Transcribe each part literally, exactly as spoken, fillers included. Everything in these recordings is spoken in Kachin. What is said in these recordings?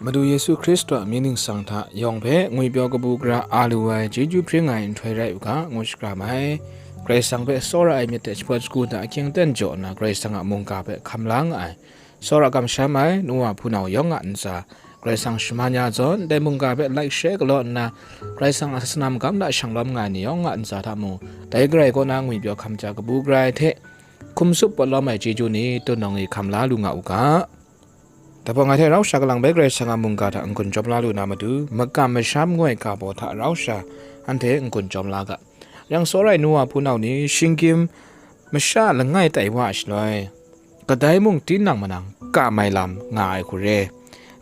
Madu Yesu Hkristu a mying ningsang hta yawng hpe ngwipyaw kabu gara a lu ai chyeju hpring ai nhtoi rai u ga, ngu shakram ai. Karai Kasang hpe tsawra ai myit hte jahpawt shagu hta ahkying aten jaw nna, Karai Kasang a mungga hpe hkam la nga ai, tsawra kamsham ai nu wa hpunau yawng a ntsa, Karai Kasang shaman ya zawn, dai mungga hpe like share galaw nna, Karai Kasang a sasana magam hta shanglawm nga ai ni yawng a ntsa hta mung, dai Karai kaw na ngwipyaw hkam ja kabu gara ai hte, hkum tsup pawt lawm ai chyeju ni, tut nawng e hkam la lu nga u ga. Dai hpang ngai hte rau sha kalang bai Karai Kasang a mungga hta n-gun jawm la lu na matu, makam masham ngu ai ga baw hta rau sha anhte n-gun jawm la ga. Yang tsawra ai nu wa hpunau ni, shinggyim masha langai tai wa ai shaloi, kadai mung tinang manang kam ai lam nga ai hku re,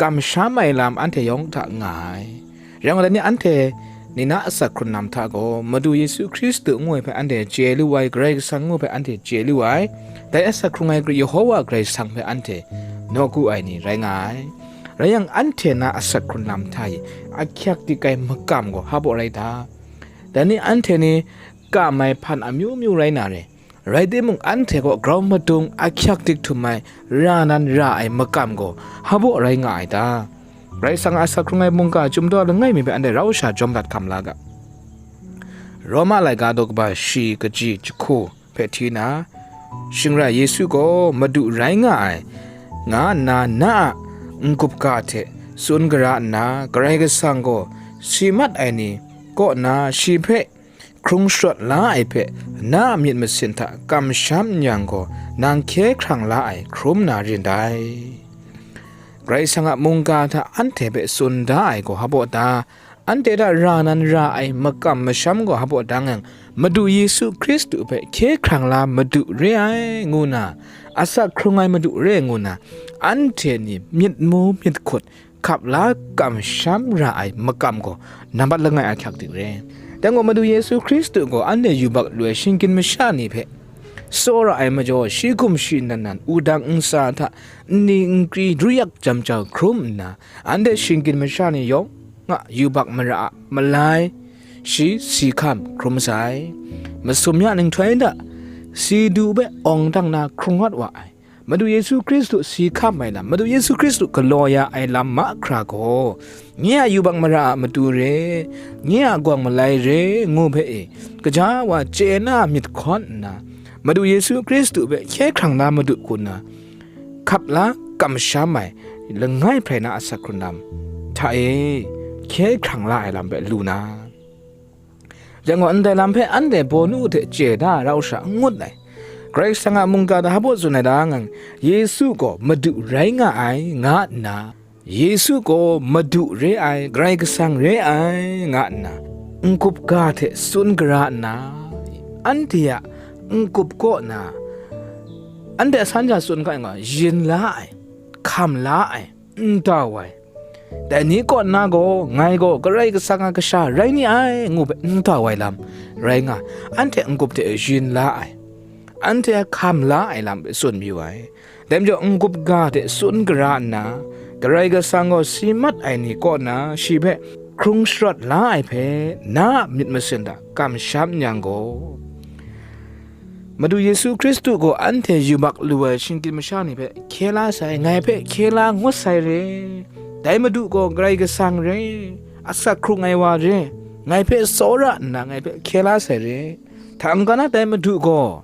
kamsham ai lam anhte yawng hta nga ai. Rai nna, dai ni anhte ni na asak hkrun lam hta gaw, Madu Yesu Hkristu ngu ai hpe anhte chye lu ai, Karai Kasang ngu hpe anhte chye lu ai, dai asak hkrung ai Yehowa Karai Kasang hpe anhte nawku ai ni rai nga ai. Rai yang, anhte na asak hkrun lam hta e ahkyak dik ai makam gaw hpa baw rai ta? Dai ni anhte ni kam ai hpan amyu myu rai na re, rai timung, anhte kaw grau madung ahkyak dik htum ai ra nan ra ai makam gaw hpa baw rai nga ai ta? Karai Kasang a asak hkrung ai mungga chyum daw langai mi hpe anhte rau sha jawm dat hkam la ga. Roma laika daw kaba shi kaji jahku hpe hti na, shing rai Yesu gaw Madu rai nga ai, nga nna na a n-gup ga hte tsun gara nna, Karai Kasang gaw si mat ai ni kaw na shi hpe hkrung sharawt la ai hpe, na a myit masin hta kamsham n yang gaw, nang hkye hkrang la ai hkrum na rin dai. Karai Kasang a mungga hta anhte hpe tsun da ai gaw hpa baw ta? Anhte hta ra nan ra ai makam masham gaw hpa baw ta ngang, Madu Yesu Hkristu hpe hkye hkrang la Madu re ai ngu na, asak hkrung ai Madu re ngu na, anhte ni myit mu myit hkut hkap la kamsham ra ai makam gaw nambat langai ahkyak dik re. Dai gaw, Madu Yesu Hkristu gaw anhte yubak lu ai shinggyim masha ni hpe tsawra ai majaw, shi hkum shi nan nan wudang ntsa hta nni nkri ruyak jam jau hkrum nna, anhte shinggyim masha ni yawng a yubak mara a malai shi si hkam hkrum sai. Masum ya nhtoi hta si du hpe awng dang na hkrung rawt wa ai, Madu Yesu Hkristu si hkam ai lam, Madu Yesu Hkristu galaw ya ai lam mahkra gaw, nye a yubak mara a matu re, nye a gawng malai re, ngu hpe e, gaja wa chye na myit hkawn nna, Madu Yesu Hkristu hpe hkye hkrang la Madu hku nna, hkap la kamsham ai langai hprai na asak hkrun lam hta e, hkye hkrang la ai lam hpe lu na, yang gaw, ndai lam hpe anhte bawnu hte chye da rau sha n ngut ai. Karai Kasang a mungga hta hpa baw tsun ai ta ngang, Yesu gaw Madu rai nga ai, nga nna, Yesu gaw Madu re ai, Karai Kasang re ai, nga nna, n-gup ga hte tsun gara nna, anhte a n-gup kaw na, anhte a san ja tsun ga ai nga, yin la ai, hkam la ai, n dau ai. Dai ni kaw nna gaw, ngai gaw Karai Kasang a Kasha rai ni ai, ngu hpe n dau ai lam rai nga, anhte n-gup hte yin la ai, anhte hkam la ai lam hpe tsun mayu ai. Dai majaw, n-gup ga hte tsun gara nna, Karai Kasang gaw si mat ai ni kaw na shi hpe hkrung sharawt la ai hpe, na a myit masin hta kamsham n yang gaw, Madu Yesu Hkristu gaw anhte yubak lu ai shinggyim masha ni hpe hkye la sai, ngai hpe hkye la ngut sai re. Dai Madu gaw Karai Kasang re, asak hkrung ai wa re, ngai hpe tsawra nna ngai hpe hkye la sai re. Hta n-ga na dai Madu gaw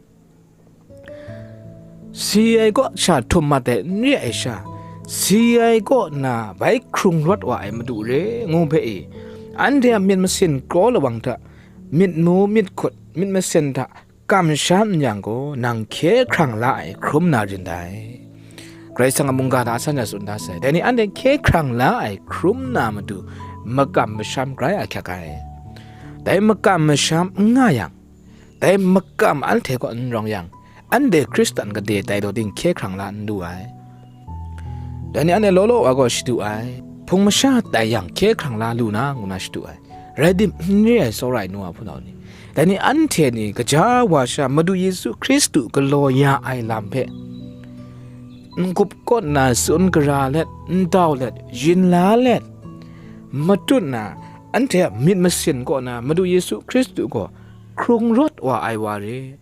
si ai kaw sha htum mat ai n re ai sha, si ai kaw na bai hkrung rawt wa ai Madu re, ngu hpe e, anhte a myit masin kraw lawang hta, myit mu myit hkut, myit masin hta kamsham n yang gaw, nang hkye hkrang la ai hkrum na rin dai. Karai Kasang a mungga hta a san ja tsun da sai. Dai ni anhte hkye hkrang la ai hkrum na matu, makam masham grai ahkyak ai. Dai makam masham n nga yang, dai makam anhte kaw n rawng yang, anhte Hkristan gade tai law ting hkye hkrang la n lu ai. Dai ni anhte law law wa gaw shadu ai, hpung masha tai yang hkye hkrang la lu na, ngu na shadu ai. Rai tim, n re ai tsawra ai nu wa hpunau ni, dai ni anhte ni gaja wa sha Madu Yesu Hkristu galaw ya ai lam hpe n-gup kaw na tsun gara let, n dau let, yin la let, matut na, anhte a myit masin kaw na Madu Yesu Hkristu gaw hkrung rawt wa ai wa re,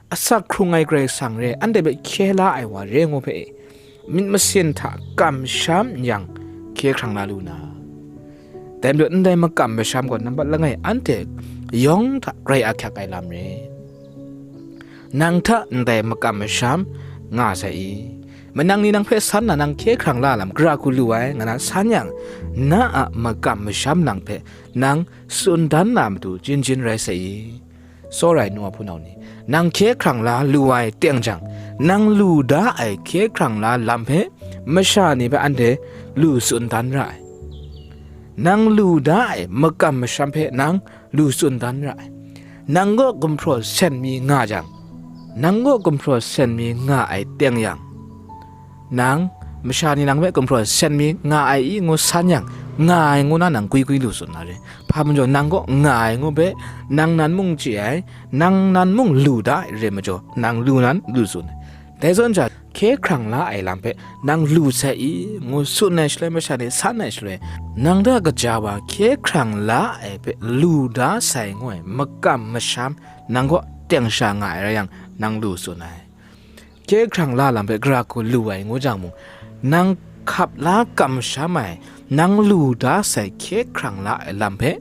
asak hkrung ai Karai Kasang re, anhte hpe hkye la ai wa re, ngu hpe e, myit masin hta kamsham n yang, hkye hkrang la lu na. Dai majaw ndai makam masham gaw nampat langai anhte yawng hta grai ahkyak ai lam re. Nang hta ndai makam masham nga sai i? Manang ni nang hpe san na nang hkye hkrang la lam gara hku lu ai nga na san yang, na a makam masham nang hpe nang tsun dan na matu jin jin rai sai i? Tsawra ai nu a hpunau ni, nang hkye hkrang la lu ai teng jang, nang lu da ai hkye hkrang la lam hpe masha ni hpe anhte lu tsun dan ra ai. Nang lu da ai makam masham hpe nang lu tsun dan ra ai. Nang kaw gumhpraw sen mi nga jang, nang kaw gumhpraw sen mi nga ai teng yang, nang masha ni nang hpe gumhpraw sen mi nga ai i ngu san yang, nga ai ngu na nang gwi gwi lu tsun na re. Hpa majaw nang kaw nga ai ngu hpe, nang nan mung chye ai, nang nan mung lu da ai re majaw, nang lu nan lu tsun ai. Dai zawn jang, hkye hkrang la ai lam hpe nang lu sai i ngu tsun ai shaloi, masha ni san ai shaloi, nang hta kaja wa hkye hkrang la ai hpe lu da sai ngu ai makam masham nang kaw teng sha nga ai rai yang, nang lu tsun ai. Hkye hkrang la lam hpe gara hku lu ai ngu jang mung, nang hkap la kamsham ai, nang lu da sai hkye hkrang la ai lam hpe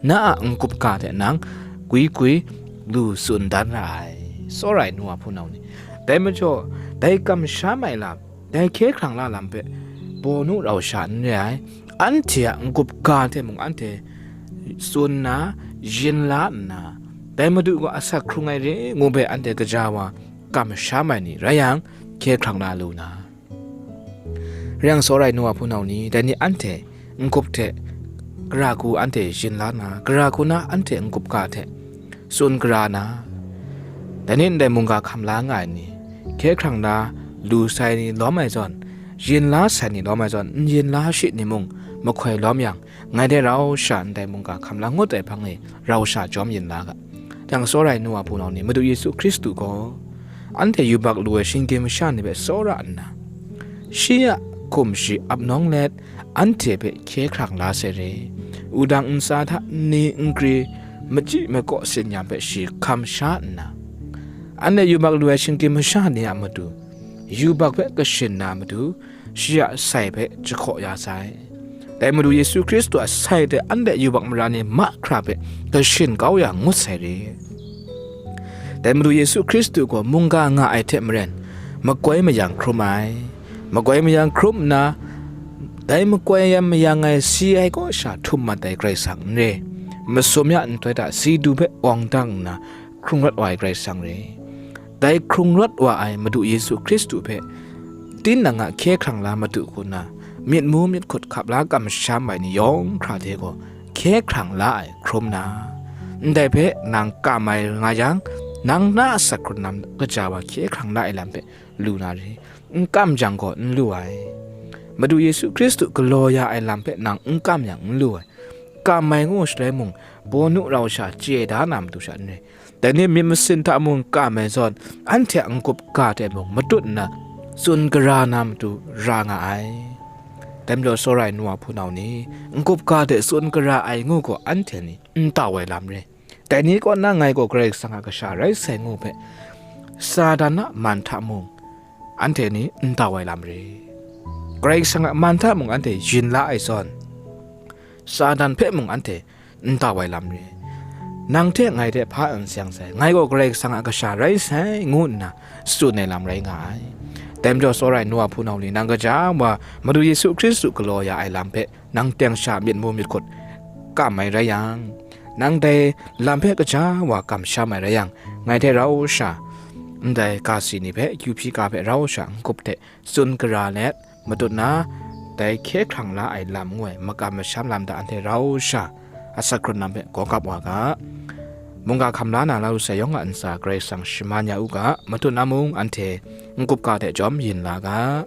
na a n-gup ga hte nang gwi gwi lu tsun dan ra ai, tsawra ai nu a hpunau ni. Dai majaw, dai kamsham ai lam, dai hkye hkrang la lam hpe bawnu rau sha n re ai, anhte a n-gup ga hte mung anhte tsun nna, yin la nna, dai Madu gaw asak hkrung ai re ngu hpe anhte kaja wa kamsham ai ni rai yang, hkye hkrang la lu na. Rai yang, tsawra ai nu a hpunau ni, dai ni anhte n-gup hte gara hku anhte yin la nna, gara hku na anhte n-gup ga hte tsun gara na, dai ni ndai mungga hkam la nga ai ni, hkye hkrang la lu sai ni lawm ai zawn, yin la sai ni lawm ai zawn, n yin la shi ni mung mahkoi lawm yang, ngai hte rau sha ndai mungga hkam la ngut ai hpang e rau sha jawm yin la ga. Yang tsawra ai nu a hpunau ni, Madu Yesu Hkristu gaw anhte yubak lu ai shinggyim masha ni hpe tsawra nna, shi a hkum shi ap nawng let, anhte hpe hkye hkrang la sai re. Wudang ntsa hta nni nkri machyi makaw tsin-yam hpe shi hkam sha nna, anhte yubak lu ai shinggyim masha ni a matu, yubak hpe kashin na matu, shi a sai hpe jahkaw ya sai. Dai Madu Yesu Hkristu a sai hte anhte yubak mara ni mahkra hpe kashin kau ya ngut sai re. Dai Madu Yesu Hkristu gaw mungga nga ai hte maren, makoi mayang hkrum ai. Makoi mayang hkrum nna, dai makoi mayang ai si ai kaw sha htum mat ai Karai Kasang n re. Masum ya nhtoi hta si du hpe awng dang nna, hkrung rawt wa ai Karai Kasang re. Dai hkrung rawt wa ai Madu Yesu Hkristu hpe tinang a hkye hkrang la matu hku nna, myit mu myit hkut hkap la kamsham ai ni yawng hkra hte gaw hkye hkrang la ai hkrum na, ndai hpe nang kam ai nga yang, nang na a asak hkrun lam kaja wa hkye hkrang la ai lam hpe lu na re. N kam jang gaw n lu ai. Madu Yesu Hkristu galaw ya ai lam hpe nang n kam yang n lu ai. Kam ai ngu shaloi mung, bawnu rau sha chye da na matu sha n rai. Dai ni myit masin hta mung kam ai zawn, anhte a n-gup ga hte mung matut nna, tsun gara na matu ra nga ai. Dai majaw tsawra ai nu a hpunau ni, n-gup ga hte tsun gara ai ngu gaw anhte ni n tau ai lam re. Dai ni kaw na ngai gaw Karai Kasang a kasha rai sai ngu hpe, Satan a man hta mung, anhte ni n tau ai lam re. Karai Kasang a man hta mung anhte yin la ai zawn, Satan hpe mung anhte n tau ai lam re. Nang hte ngai hte hpa n seng sai, ngai gaw Karai Kasang a kasha rai sai, ngu nna tsun ai lam rai nga ai. Dai majaw tsawra ai nu a hpunau ni, nang kaja wa Madu Yesu Hkristu galaw ya ai lam hpe nang teng sha myit mu myit hkut kam ai rai yang, nang dai lam hpe kaja wa kamsham ai rai yang, ngai hte rau sha, ndai ga si ni hpe akyu hpyi ga hpe rau sha n-gup hte tsun gara let, matut na, dai hkye hkrang la ai lam ngu ai makam masham lam hta anhte rau sha asak hkrun lam hpe gaw kap wa ga. Mungga hkam la na Larusa yawng a ntsa Karai Kasang shaman ya u ga, matut na mung anhte n-gup ga hte jawm yin la ga.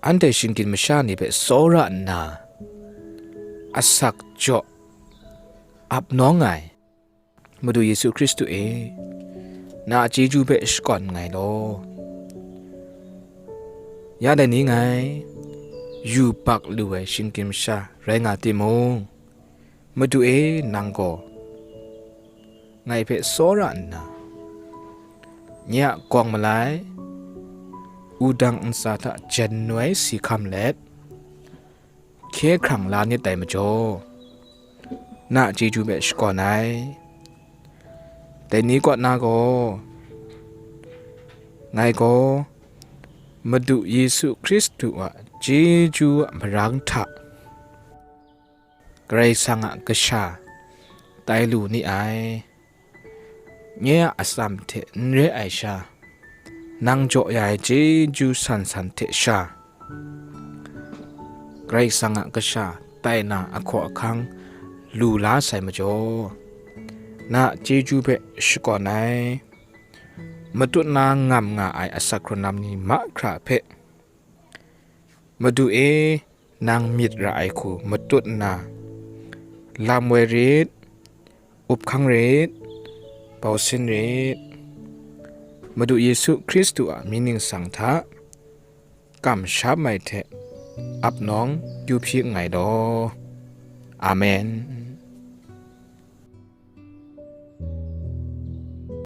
Anhte shinggyim masha ni hpe tsawra nna, asak jaw ap nawng ai Madu Yesu Hkristu e, na a chyeju hpe shakawn nngai law. Ya dai ni ngai, yubak lu ai shinggyim masha rai nga timung, Madu e, nang gaw ngai hpe tsawra nna, nye a gawng malai, wudang ntsa hta jan noi si hkam let, hkye hkrang la nit dai majaw, na chyeju hpe shakawn ai. Dai ni kaw na gaw, ngai gaw Madu Yesu Hkristu a chyeju a marang hta Karai Kasang a kasha tai lu ni ai. Nye a atsam hte n re ai sha, nang jaw ya ai chyeju san san hte sha, Karai Kasang a kasha tai na ahkaw ahkang lu la sai majaw, na chyeju hpe shakawn ai. Matut na ngam nga ai asak hkrunlam ni mahkra hpe, Madu e, nang myit ra ai hku matut nna, lam woi rit, up hkang rit, bau sin rit. Madu Yesu Hkristu a mying ningsang hta kamsham ai hte ap nawng yu hpyi nngai law. Amen.